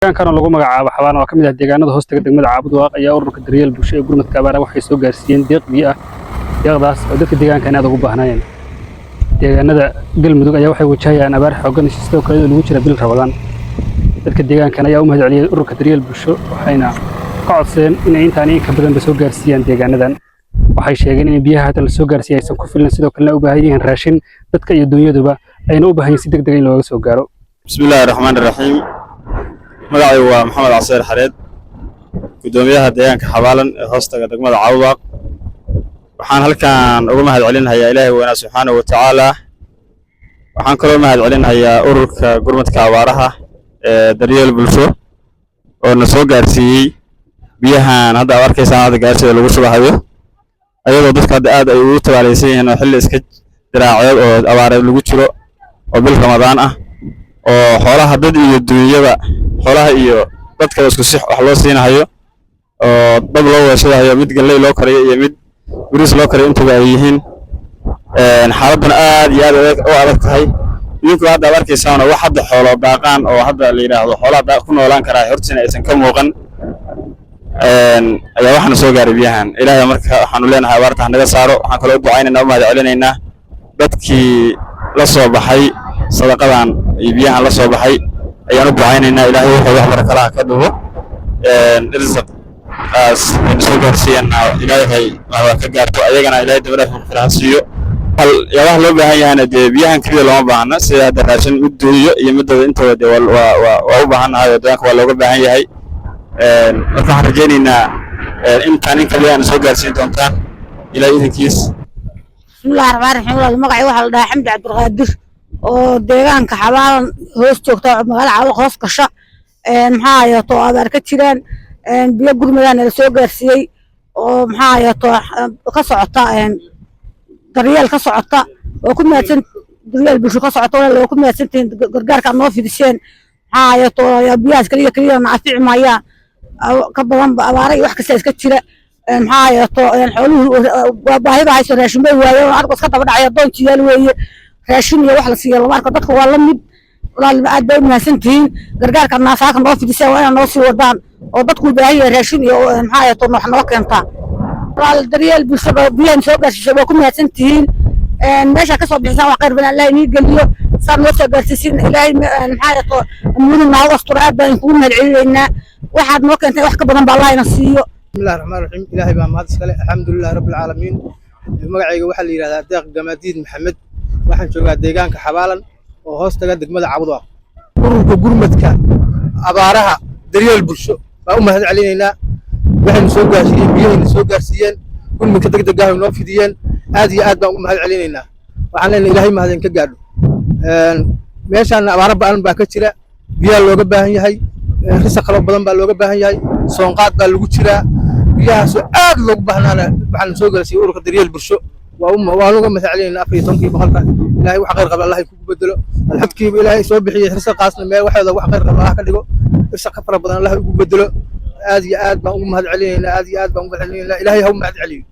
Deegaankan oo lagu magacaabo Xabaan oo ka mid ah deegaanada hoostaga degmada Caabudwaaq ayaa ururka daryeel bulsho ee gurmadka abaaraha waxay soo gaarsiiyeen deeq biyo ah, deeqdaas oo dadka deegaankan aad ugu baahnaayeen. Deegaanada Galmudug ayaa waxay wajahayaan abaar xooggan, sidoo kale lagu jira bil Ramadaan. Dadka deegaankan ayaa u mahadceliyey ururka daryeel bulsho, waxayna ka codsadeen inay intaan in ka badanba soo gaarsiiyaan deegaanadan. Waxay sheegeen in biyaha hadda la soo gaarsiiyay aysan ku filin, sidoo kalena u baahan yihiin raashin, dadka iyo dunyaduba ayna u baahan yihiin si degdeg in looga soo gaaro. Bismiillaahi raxmaani raxiim. Magacaygu waa Maxamed Caseer Xareed, guddoomiyaha deegaanka Xabaalan ee hoostaga degmada Caabudwaaq. Waxaan halkan uga mahad celinayaa Ilaahay weynaa, subxaanahu wa tacaala. Waxaan kaloo mahad celinayaa ururka gurmadka abaaraha ee daryeel bulsho oo na soo gaarsiiyey biyahan hadda aad arkaysaan, hadda gaarsiida lagu shubahayo, ayadoo dadka hadda aad ay ugu tabaalaysan yihiin oo xilli iska diraaceed oo abaareed lagu jiro oo bil Ramadaan ah, oo xoolaha dad iyo dunyada, xoolaha iyo dadka isku si wax loo siinahayo oo dab loo wada shidahayo, mid galley loo kariyo iyo mid bariis loo kariyo intuba ay yihiin. Xaaladduna aad iyo aad u adag tahay. Idinku hadda aad arkaysaan wax hadda xoolo daaqaan oo hadda la yidhaahdo xoolaha ku noolaan karaa hortiina aysan ka muuqan ayaa waxaana soo gaaray biyahan. Ilaahay marka waxaanu leenahay abaarta ha naga saaro. Waxaan kaloo u ducaynaynaa, u mahad celinaynaa dadkii la soo baxay sadaqadan iyo biyahan la soo baxay ayaan u ducaynaynaa. Ilaahay wuxuu wax barakalaha ka dhigo, irsaqaas aynu soo gaarsiiyana Ilaahay wax ka gaarto, ayagana Ilaahay daba dhaaf ha siiyo. Yaabaha loo baahan yahana dee biyahan keliya looma baahna, sida hadda raashin mid duunyo iyo midada intooda dee waa u baahannahay oo deegaanka waa looga baahan yahay. Marka waxaan rajaynaynaa intaan in kaliya aana soo gaarsiin doontaan, Ilaahay idinkiis. Bismillahi raxmaan raxiim. Walaal, magacay waxaa la dhahaa Xamdi Cabdulqaadir oo deegaanka Xabaalan hoos joogta oo magaalada Caabudwaaq hoos gasha. Maxaa hayato abaar ka jiraan, biyo gurmadaan nala soo gaarsiiyey oo maxaa hayato ka socota daryeel ka socota oo ku mahadsan, daryeel bulsho ka socota. Walaal, waa ku mahadsantihiin gargaarka aad noo fidiseen. Maxaa hayato biyahaas keliya keliya na anfici maayaan, ka badan abaara iyo wax kasta iska jira. Maxaa hayato xooluhu waa baahida hayso, raashin bay waayeen, argo iska daba dhacaya, doon jiyaal weeye, raashin iyo wax la siiyo lama arko. Dadka waa la mid. Walaal, aad bay u mahadsantihiin gargaarka naasaaka noo fidiseen, waa inaad noo sii wadaan oo dadku u baahan yahay raashin iyo maxaa hayato wax noo keentaa. Walaal, daryeel bulshada biyahan soo gaarsiisay waa ku mahadsantihiin. Meesha ka soo bixisaan wax khayr badan Allah inii geliyo. Saad noo soo gaarsiisin, Ilaahay maxaa hayato amuudu noogu asturo. Aad baan kugu mahad celinaynaa. Waxaad noo keentay wax ka badan baa Allah ina siiyo. Bismillahi raxmaan raxiim. Ilaahay baa mahad iskale. Alxamdulilahi rabbi alcaalamiin. Magacayga waxaa la yidhahdaa Deeq Gamaadiid Maxamed. Waxaan joogaa deegaanka Xabaalan oo hoos taga degmada Cabudwaaq. Ururka gurmadka abaaraha daryeel bulsho baa u mahad celinaynaa. Waxaynu soo gaarsiiyeen biyahayna soo gaarsiiyeen, gurmadka degdega ah noo fidiyeen, aad iyo aad baan ugu mahad celinaynaa. Waxaan leenahay Ilaahay mahadin ka gaadho. Meeshaana abaaro ba'an baa ka jira, biyaa looga baahan yahay, risaq kaloo badan baa looga baahan yahay, soonqaad baa lagu jiraa. Biyahaasoo aad loogu baahnaana waxaana soo gaarsiiyey ururka daryeel bulsho. Waan uga mahad celinaynaa 14-kii boqolka. Ilaahay wax khayr qaba Allah kugu bedelo. Alxabkiiba Ilaahay soo bixiyey risaqaasna meel waxooda wax khayr qaba Allah ka dhigo, risaq ka fara badan Allah ugu bedelo. Aad iyo aad baan ugu mahad celinaynaa, aad iyo aad baan ugu mahad celinaynaa. Ilaahay ha u mahad celiyo.